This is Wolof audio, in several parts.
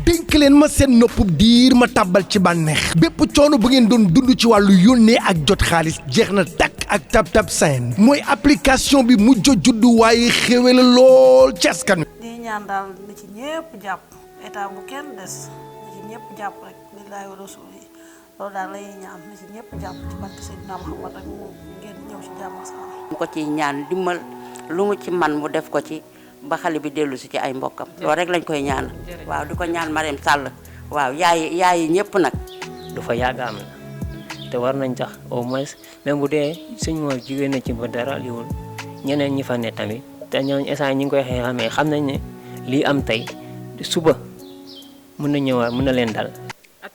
dénk leen ma seen noppub diir ma tàbbal ci bànneex bépp coono bu ngeen doon dund ci wàllu yónnee ak jot xaalis jeex na takk ak TapTap Send mooy application bi mujj a juddu waaye xéwe la lool ci askan wi. di ñaan daal na ci ñëpp jàpp état bu kenn des na ci ñëpp jàpp rek billaahi wa rasul yi loolu daal lay ñaan na ci ñëpp jàpp ci barke Seydina Muhammad rek mu ngeen ñëw ci jàmm ak salaam. mu ko ciy ñaan dimbal lu mu ci man mu def ko ci ba xale bi dellu si ci ay mbokkam loolu rek lañ koy ñaan waaw di ko ñaan Marème Sall waaw yaay ñëpp nag. du fa yàgg am la te war nañ tax au moins même bu dee suñ moo jigéen na ci ba dara liwul ñeneen ñi fa ne tamit te ñooñu instant ñi ngi koy xamee xam nañ ne lii am tey suba mën na ñëwaat mën na leen dal.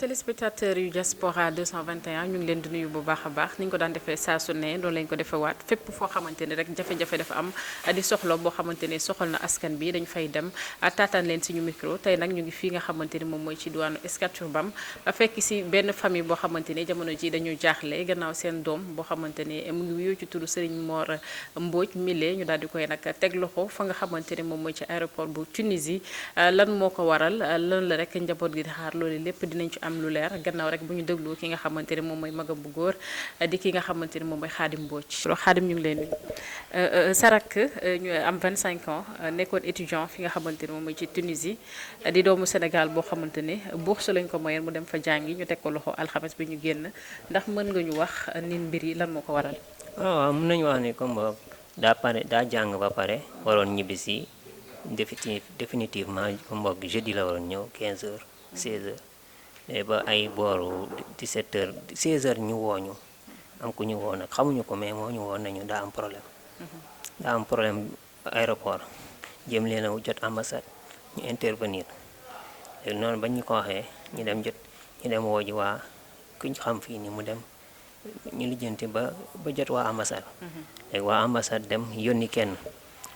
téléspectateurs yu Diaspora 221 ñu ngi leen di nuyu bu baax a baax ni ñu ko daan defee saa su ne doon lañ ko defee waat fépp foo xamante ne rek jafe-jafe dafa am di soxla boo xamante ne soxal na askan bi dañu fay dem taataan leen suñu micro tey nag ñu ngi fii nga xamante ne moom mooy ci diwaanu Scat Urbam fekk si benn famille boo xamante ne jamono ji dañu jaaxle gannaaw seen doom boo xamante ne mu ngi wuyoo ci turu Serigne Mor Mbodj Mile ñu daal di koy nag teg loxo fa nga xamante ne moom mooy ci aéroport bu Tunisie lan moo ko waral lan la rek njaboot gi di xaar loolu lépp dinañ ci am lu leer gannaaw rek bu ñu déglu ki nga xamante ne moom mooy magam bu góor di ki nga xamante ne moom mooy Khadim Mbodj. Khadim ñu ngi leen nuyu Sarak ñu am 25 ans nekkoon étudiant fi nga xamante ne moom mooy ci Tunisie di doomu Sénégal boo xamante ne bourse lañ ko mayoon mu dem fa jàngi ñu teg ko loxo alxames bi ñu génn ndax mën nga ñu wax ni mbir yi lan moo ko waral. waaw mën nañu wax ni comme daa jàng ba pare waroon ñibbi si définitivement comme boog jeudi la waroon ñëw 15 heures 16 heures. ba ay booru 17 heures 16 heures ñu wooñu am ku ñu woo nag xamuñu ko mais moo ñu woon nañu daa am problème aéroport jëm leen a jot ambassade ñu intervenir léegi noonu bañ ñu ko waxee ñu dem woo ji waa kuñ xam fii ni mu dem ñu lijjanti ba jot waa ambassade léegi waa ambassade dem yónni kenn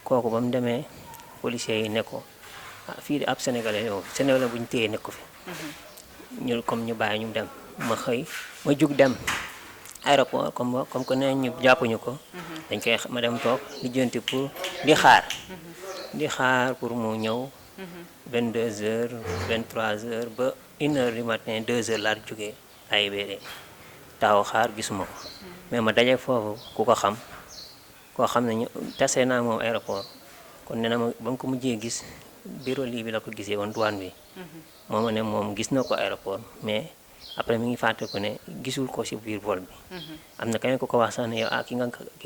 kooku ba mu demee policiers yi ne ko fii de ab sénégalais bu ñu téye nekku fi ñu comme ñu bàyyi ñu dem ma jug dem aéroport comme que nee ñu jàppuñu ko dañ koy ma dem toog lijjanti pour di xaar pour mu ñëw 22 heures 23 heures ba 1 heure du matin 2 heures laa jógee AIBD taxaw xaar gisuma ko mais ma daje foofu ku ko xam koo xam ne ñu tase naa moom aéroport kon nee na ma ba mu ko mujjee gis bureau lii bi la ko gisee woon douane bi moom ne moom gis na ko aéroport mais après mi ngi fàtte ko ne gisul ko ci biir vol bi am na keneen ko wax sax ne yow ki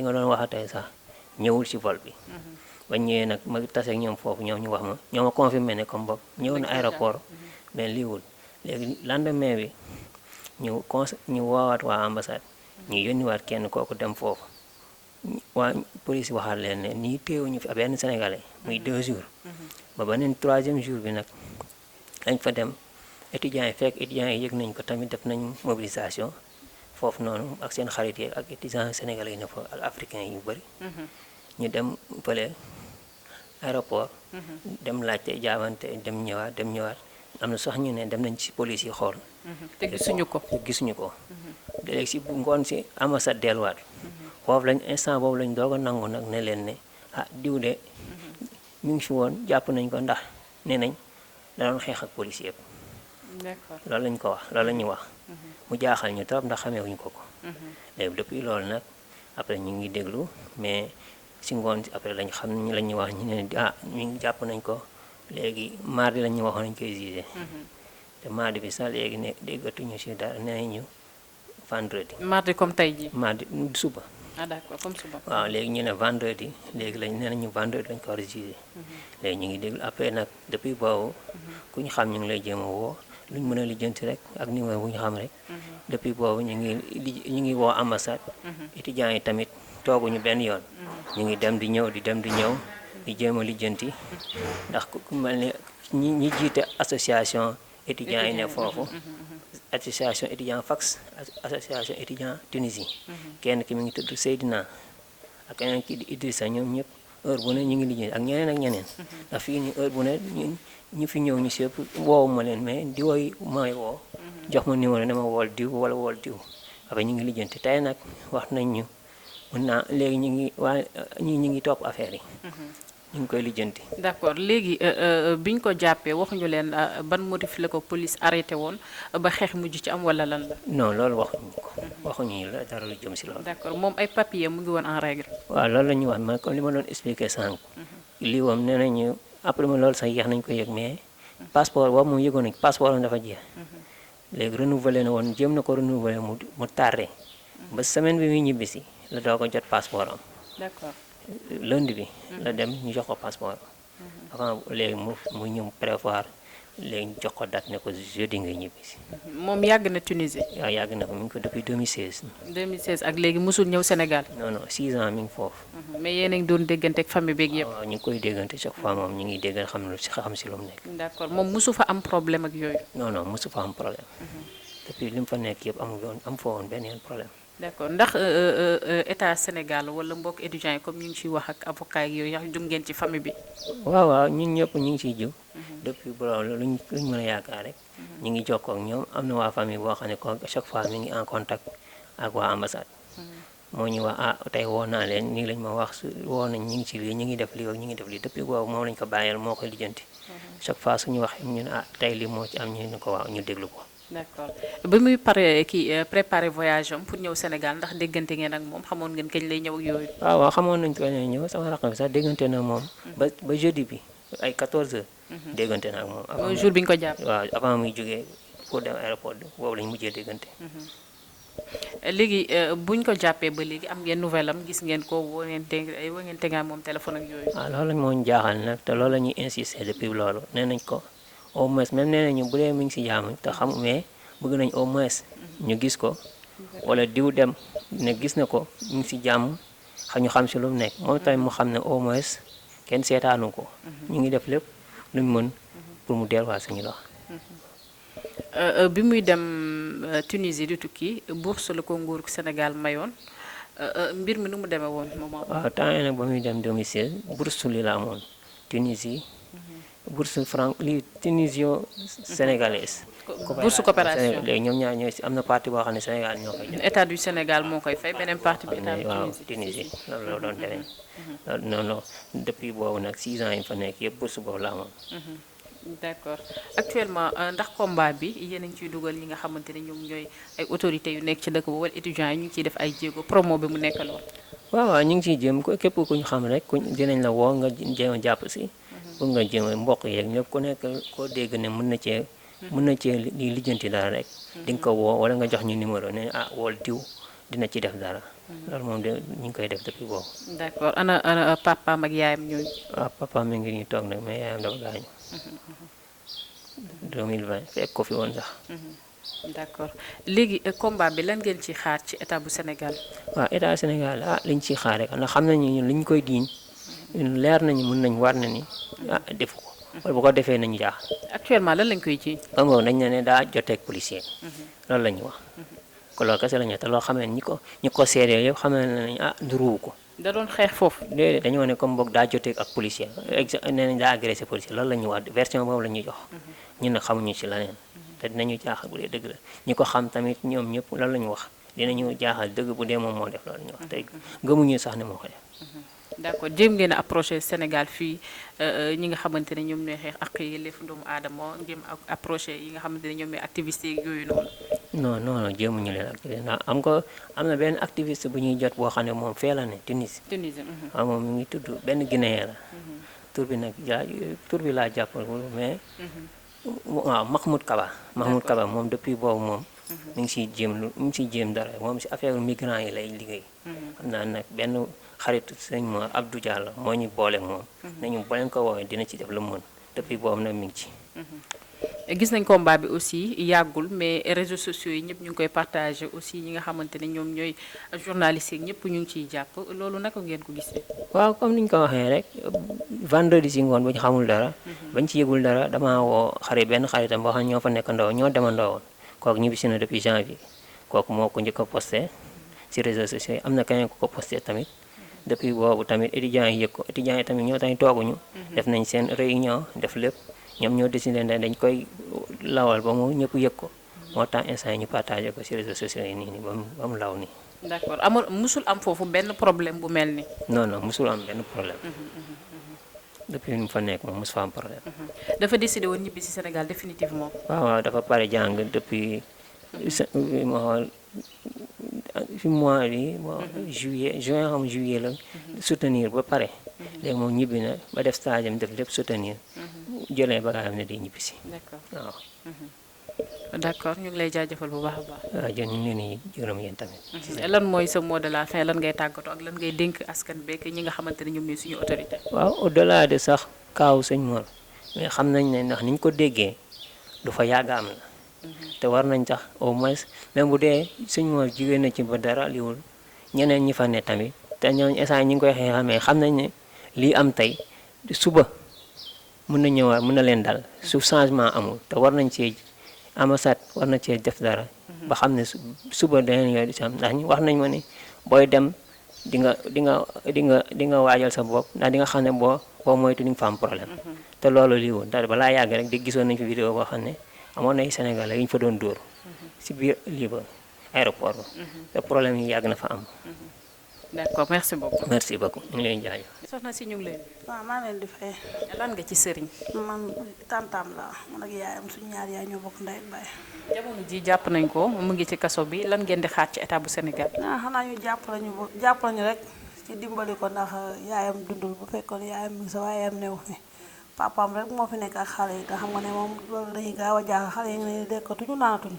nga doon wax tey sax ñëwul ci vol bi ba ñëwee nag ma tase ak ñoom foofu ñoom ñu wax ma ñoo ma confirmé ne comme boog ñëw na aéroport mais liiwul léegi lendemain bi ñu woowaat waa ambassade ñu yónniwaat kenn kooku dem foofu waa police waxaat leen ne nii téewuñu fi benn sénégalais muy 2 jours ba beneen 3e jour bi nag dañ fa dem étudiants yi yëg nañ ko tamit def nañ mobilisation foofu noonu ak seen xarit yi ak étudiants sénégalais yi ne fa ak africains yu bëri ñu dem fële aéroport dem laajte jaabante dem ñëwaat am na sax ñu ne dem nañ ci police yi xool te gisuñu ko léegi si bu ngoon si ambassade delluwaat foofu lañ instant boobu lañ doog a nangu nag ne leen ne diw de mi ngi fi woon jàpp nañ ko ndax nee nañ da doon xeex ak police yëpp. D'accord. loolu lañ ko wax loolu la ñuy wax. mu jaaxal ñu trop ndax xamee wuñu ko. léegi depuis loolu nag après ñu ngi déglu mais si ngoon si après lañ xam la ñuy wax ñu ne ñu ngi jàpp nañ ko léegi mardi la ñuy waxoon nañ koy jugé. te mardi bi sax léegi ne déggatuñu si dara nee nañu vendredi. mardi comme tey jii. mardi suba. d'accord comme suba. waaw léegi ñu ne vendredi léegi lañ nee nañu vendredi lañ ko war a jugé. léegi ñu ngi déglu après nag depuis boobu. ku ñu xam ñu ngi lay jéem a woo luñ mën a lijjanti rek ak numéro bu ñu xam rek. depuis boobu ñu ngi woo ambassade. étudiants yi tamit tooguñu benn yoon. ñu ngi dem di ñëw di jéem a lijjanti ndax ku mel ne ñi jiite association étudiants yi ne foofu. association étudiant Fax association étudiant Tunisie. kenn ki mi ngi tudd Seydina ak keneen ki di Idrissa ñoom ñëpp heure bu ne ñu ngi liggéey ak ñeneen. ndax fii nii heure bu ne ñu fi ñëw ñu si yëpp woowu ma leen mais di woy may woo. jox ma numéro ne ma wool diw wala wool diw après ñu ngi lijjanti tey nag wax nañ ñu mun naa léegi ñu ngi topp affaire yi. ñu ngi koy lijjanti. d'accord léegi biñ ko jàppee waxuñu leen ban motif la ko police arrêté woon ba xeex mujj ci am wala lan la. non loolu waxuñu ko. waxuñu la dara lu jëm si loolu. d'accord moom ay papier mu ngi woon en règle. waaw loolu la ñuy wax man comme li ma doon expliqué sànq. lii moom nee nañu après ma loolu sax yéex nañ ko yëg mais passeport boobu moom yëgoon nañ passeport am dafa jeex. léegi renouvelé na woon jéem na ko renouvelé mu tardé. ba semaine bi muy ñibbisi la doo ko jot passeport am. d'accord lundi bi la dem ñu jox ko passeport avant léegi mu ñëw prévoir léegi ñu jox ko date ne ko jeudi ngay ñibbisi. moom yàgg na Tunisie. waaw yàgg na ko mi ngi ko depuis 2016. 2016 ak léegi musul ñëw Sénégal. non non 6 ans mi ngi foofu. mais yéen a ngi doon déggante ak famille beeg yëpp. waaw ñu ngi koy déggante chaque fois moom ñu ngi dégg xam si lu mu nekk. d'accord moom musu fa am problème ak yooyu. non non mosu fa am problème. depuis li mu fa nekk yëpp am fa woon benn yoon problème. d'accord ndax état Sénégal wala mbokk étudiants yi comme ñu ngi ciy wax ak avocat yi yooyu yax jug ngeen ci famille bi. waaw ñun ñëpp ñu ngi ciy jiw. depuis loolu luñ mën a yaakaar rek. ñu ngi jokkoo ak ñoom am na waa famille boo xam ne ko chaque fois mi ngi en contact ak waa ambassade. moo ñu wax tey woo naa leen nii lañ ma wax woo nañ ñu ngi ci lii ñu ngi def lii ak ñu ngi def lii depuis boobu moom lañ ko bàyyeel moo koy lijjanti. chaque fois suñu waxee ñu ne tey lii moo ci am ñu ne ko waaw ñu déglu ko. d'accord ba muy préparer voyage am pour ñëw Sénégal ndax déggante ngeen ak moom xamoon ngeen kañ lay ñëw ak yooyu. waaw xamoon nañ ko ne ñëw sama rakk bi sax déggante na moom. ba jeudi bi ay 14h. déggante na ak moom. mooy jour bi ñu ko jàpp. waaw avant muy jógee pour dem aéroport boobu lañ mujjee déggante. léegi buñ ko jàppee ba léegi am ngeen nouvelle am gis ngeen ko woo ngeen tegaat moom téléphone ak yooyu. waaw loolu moo ñu jaaxal nag te loolu la ñuy insister depuis loolu nee nañ ko. au moins même nee nañu bu dee mi ngi si jàmm te xam mais bëgg nañ au moins ñu gis ko wala diw dem ne gis na ko ñu ngi si jàmm ñu xam si lu mu nekk moom tamit mu xam ne au moins kenn seetaanu ko ñu ngi def lépp luñ mën pour mu delluwaat suñu loxo. bi muy dem Tunisie di tukki bourse la ko nguur Sénégal mayoon mbir mi nu mu demee woon moment. waaw temps yii nag ba muy dem 2016 bourse li la amoon Tunisie. bourse franc lii tunisio sénégalaise. bourse coopération léegi ñoom ñaar ñooy si am na partie boo xam ne Sénégal ñoo koy jox. état du Sénégal moo koy fay beneen partie bi état du waaw Tunisie loolu la doon tere. non non depuis boobu nag 6 ans yi fa nekk yëpp bourse boobu la amoon. d'accord actuellement ndax combat bi yéen a ngi ciy dugal ñi nga xamante ne ñoom ñooy ay autorités yu nekk ci dëkk ba wala étudiants yi ñu ngi ciy def ay jéego promo bi mu nekk lool. waaw ñu ngi ciy jéem képp ku ñu xam rek dinañ la woo nga jéem a jàpp si. pour nga jéem a mbokk yeeg ñëpp ku nekk koo dégg ne mën na cee li lijjanti dara rek di nga ko woo wala nga jox ñu numéro ne wool diw dina ci def dara loolu moom de ñu ngi koy def depuis boobu. d'accord ana papaam ak yaayam ñooñu. waaw papaam mi ngi nii toog nag mais yaayam dafa gaañu 2020 fekk ko fi woon sax. d'accord léegi combat bi lan ngeen ci xaar ci état bu Sénégal. waaw état Sénégal liñ ciy xaar rek ndax xam nañu ñun liñ koy diiñ leer nañu mën nañ war na ni defu ko wala bu ko defee nañu jaax actuellement lan lañ koy ji. xam nga dañ ne daa joteeg policier loolu la ñu wax ko loolu kese la ñu te loo xam ne ñi ko seedee yëpp xam nañ nduruwu ko. da doon xeex foofu. déedéet dañoo ne comme boog daa joteeg ak policier nee nañ daa agressé policier loolu la ñuy wax version boobu la ñuy jox ñun nag xamuñu ci leneen te dinañu jaaxal bu dee dëgg la ñi ko xam tamit ñoom ñëpp loolu la ñu wax dinañu jaaxal dëgg bu dee moom moo def loolu ñu wax te gëmuñu sax ne moo ko def. d'accord jéem ngeen a approché Sénégal fii ñi nga xamante ne ñoom ñooy xeex ak yelleefu doomu aadama jéem approché yi nga xamante ne ñoom ñooy activistes yi yooyu noonu. non jéemuñu leen activiste ndax am na benn activiste bu ñuy jot boo xam ne moom fee la ne Tunisie. waaw moom mi ngi tudd benn Guinéen la. tur bi nag tur bi laa jàppal mais. waaw Mahmoud Kaba moom depuis boobu moom. mi ngi siy jéem dara moom si affaire migrants yi lay liggéey. xam naa nag benn xaritu sëñ Mor Abdou Diallo moo ñu boole moom. nañu boo leen ko woowee dina ci def lu mu mën depuis boobu nag mi ngi ci. gis nañ combat bi aussi yàggul mais réseaux sociaux yi ñëpp ñu ngi koy partagé aussi ñi nga xamante ne ñoom ñooy journalistes yi ñëpp ñu ngi ciy jàpp loolu naka ngeen ko gisee. waaw comme ni ñu ko waxee rek vendredi si ngoon bu ñu xamul dara. bañ ci yëgul dara damaa woo benn xaritam boo xam ne ñoo fa nekk ndaw ñoo demandoo woon kooku ñibbisi na depuis janvier kooku moo ko njëkk a posté si réseaux sociaux yi am na keneen ku ko posté tamit depuis boobu tamit étudiants yi yëg ko étudiants yi tamit ñoo tamit tooguñu. def nañ seen réunion def lépp. ñoom ñoo décidé ne dañ koy lawal ba mu ñëpp yëg ko moo tax instant yi ñu partagé ko ci réseaux sociaux yi nii ba mu law nii. d'accord musul am foofu benn problème bu mel ni. non musul am benn problème. depuis mu fa nekk moom mosu fa am problème. dafa décidé woon ñibbi si Sénégal définitivement. waaw dafa pare jàng depuis ma xool fi mois bi juillet juin xam juillet la soutenir ba pare léegi moom ñibbi na ba def stage am def lépp soutenir jëlee bagaayam ne di ñibbi si. d'accord waaw. d'accord ñu ngi lay jaajëfal bu baax a baax. waaw jërëjëf ñu ngi leen di gërëm yéen tamit. lan mooy sa mot de la fin lan ngay tàggatoo ak lan ngay dénk askan beek ñi nga xamante ne ñoom ñooy suñu autorité. waaw au delà de sax kaaw sëñ Mor mais xam nañ ne ndax niñ ko déggee du fa yàgg am la te war nañ tax au moins même bu dee sëñ Mor jigéen na ci ba dara liwul ñeneen ñi fa ne tamit te ñooñu instant ñi ngi koy xeexal mais xam nañ ne lii am tey suba mën na ñëwaat mën na leen dal su changement amul te war nañ cee ambassade war na cee def dara ba xam ne suba deneen yooyu di si am ndax wax nañ ma ni booy dem di nga waajal sa bopp ndax di nga xam ne boo moytu di nga fa am problème te loolu lii woon ndax balaa yàgg rek di gisoon nañ fi vidéo boo xam ne amoon na ay Sénégalais yu ñu fa doon dóor si biir lii ba aéroport ba te problème yi yàgg na fa am. d'accord merci beaucoup. merci beaucoup ñu ngi leen jaajëf. soxna si ñu ngi leen. waaw maa leen di fay. lan nga ci sëriñ. man tantam la man ak yaayam suñu ñaar yaay ñoo bokk ndey ak baay. jamono ji jàpp nañ ko mu ngi ci kaso bi lan ngeen di xaar ci état bu Sénégal. xanaa ñu jàppale ñu rek ci dimbali ko ndax yaayam dundul bu fekkoon yaayam mi ngi sa waaye yaayam newu fi papaam rek moo fi nekk ak xale yi te xam nga ne moom loolu dañuy gaaw a jaaxal xale yi nga ne dekkatuñu naanatuñu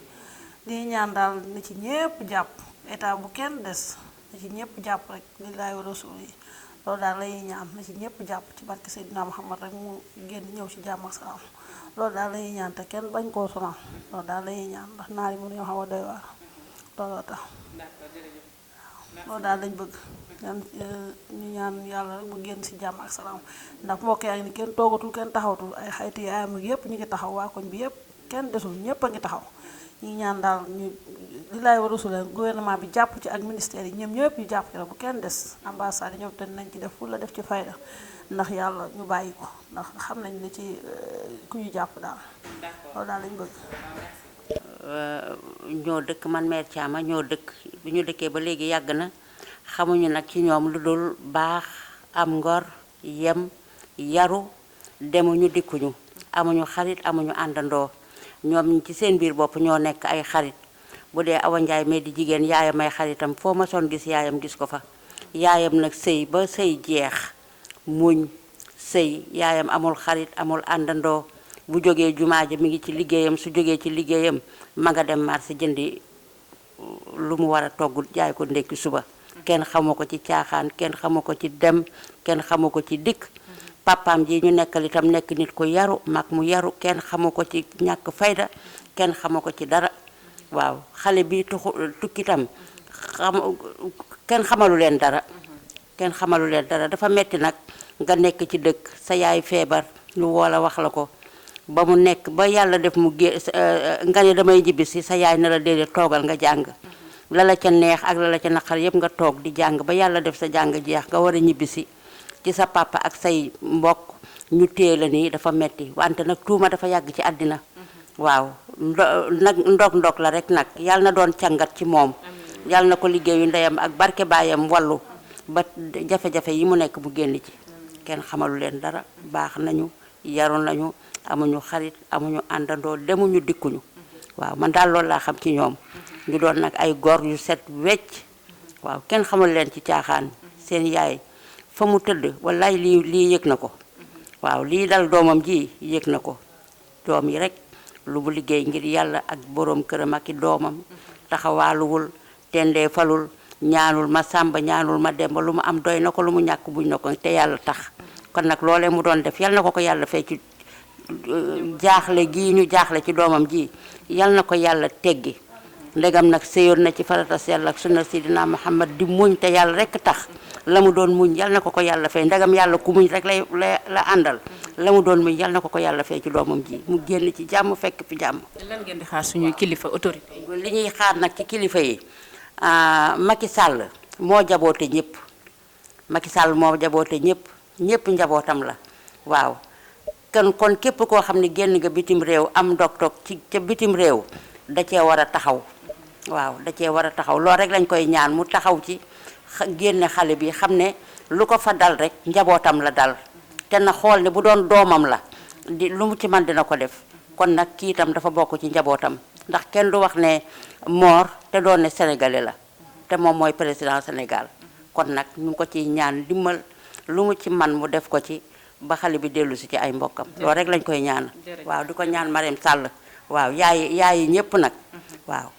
di ñaan daal ni ci ñépp jàpp état bu kenn des na ci ñépp jàpp rek lillaahi wa rasuul yi loolu daal lañuy ñaan na ci ñépp jàpp ci barke Seydina Muhammad rek mu génn ñëw ci jàmm ak salaam loolu daal lañuy ñaan te kenn bañ koo sonal loolu daal lañuy ñaan ndax naar yi mu ñoo xaw a doy waar looloo tax loolu daal lañ bëgg ñu ñaan yàlla rek mu génn ci jàmm ak salaam ndax mbokk yaa ngi ni kenn toogatul kenn taxawatul ay xayti yaayam ak yëpp ñu ngi taxaw waa koñ bi yëpp kenn desul ñëpp a ngi taxaw ñu ñaan daal ñu li laay war a suulee gouvernement bi jàpp ci ak ministère yi ñoom ñëpp ñu jàpp ci la bu kenn des ambassade yi ñoom te nañ ci def fu la def ci fayda ndax yàlla ñu bàyyi ko ndax xam nañ li ci ku ñu jàpp daal loolu daal lañ bëgg. ñoo dëkk man mère Thiama ñoo dëkk bi ñu dëkkee ba léegi yàgg na xamuñu nag ci ñoom lu dul baax am ngor yem yaru demuñu dikkuñu amuñu xarit amuñu àndandoo ñoom ci seen biir bopp ñoo nekk ay xarit bu dee Awa Njaay mais di jigéen yaayam ay xaritam foo ma soon gis yaayam gis ko fa yaayam nag sëy ba sëy jeex muñ sëy yaayam amul xarit amul àndandoo bu jógee jumaa ja mi ngi ci liggéeyam su jógee ci liggéeyam ma nga dem marché jëndi lu mu war a togg jaay ko ndekki suba kenn xamu ko ci caaxaan kenn xamu ko ci dem kenn xamu ko ci dikk papaam ji ñu nekkal itam nekk nit ko yaru mag mu yaru kenn xamu ko ci ñàkk fayda kenn xamu ko ci dara waaw xale bi tukki itam kenn xamalu leen dara kenn xamalu leen dara dafa metti nag nga nekk ci dëkk sa yaay feebar ñu woola wax la ko ba mu nekk ba yàlla def mu nga ne damay ñibbisi sa yaay na la déedéet toogal nga jàng la la ca neex ak la la ca naqar yëpp nga toog di jàng ba yàlla def sa jàng jeex nga war a ñibbisi ci sa papa ak say mbokk ñu téye la nii dafa metti wante nag tuuma dafa yàgg ci àddina waaw ndog la rek nag yàlla na doon càngat ci moom yàlla na ko liggéeyu ndeyam ak barke baayam wallu ba jafe-jafe yi mu nekk mu génn ci kenn xamalu leen dara baax nañu yaru nañu amuñu xarit amuñu àndandoo demuñu dikkuñu waaw man daal loolu laa xam ci ñoom ñu doon nag ay góor yu set wecc waaw kenn xamul leen ci caaxaan seen yaay fa mu tëdd wallaay lii yëg na ko waaw lii dal doomam ji yëg na ko doom yi rek lu mu liggéey ngir yàlla ak boroom këram ak i doomam taxawaaluwul tendee falul ñaanul ma sàmba ñaanul ma demba lu mu am doy na ko lu mu ñàkk buñ na ko te yàlla tax kon nag loolee mu doon def yal na ko yàlla fay ci jaaxle gii ñu jaaxle ci doomam ji yal na ko yàlla teggi ndegam nag séyoon na ci farata sell ak sunna sidina Muhammad di muñ te yàlla rek tax la mu doon muñ yal na ko yàlla fay ndegam yàlla ku muñ rek la àndal la mu doon muñ yal na ko yàlla fay ci doomam ji mu génn ci jàmm fekk fi jàmm. lan ngeen di xaar suñuy kilifa autorité li ñuy xaar nag ci kilifa yi Macky Sall moo jaboote ñëpp Macky Sall moo jaboote ñëpp njabootam la waaw kon képp koo xam ne génn nga bitim réew am ndog-ndog ci ca bitim réew da cee war a taxaw waaw da cee war a taxaw loolu rek lañ koy ñaan mu taxaw ci génne xale bi xam ne lu ko fa dal rek njabootam la dal te na xool ne bu doon doomam la di lu mu ci man dina ko def kon nag kii itam dafa bokk ci njabootam ndax kenn du wax ne Mor te doon ne sénégalais la te moom mooy président Sénégal kon nag ñu ngi ko ciy ñaan dimbal lu mu ci man mu def ko ci ba xale bi dellu si ci ay mbokkam loolu rek lañ koy ñaan waaw di ko ñaan Marème Sall waaw yaay ñëpp nag waaw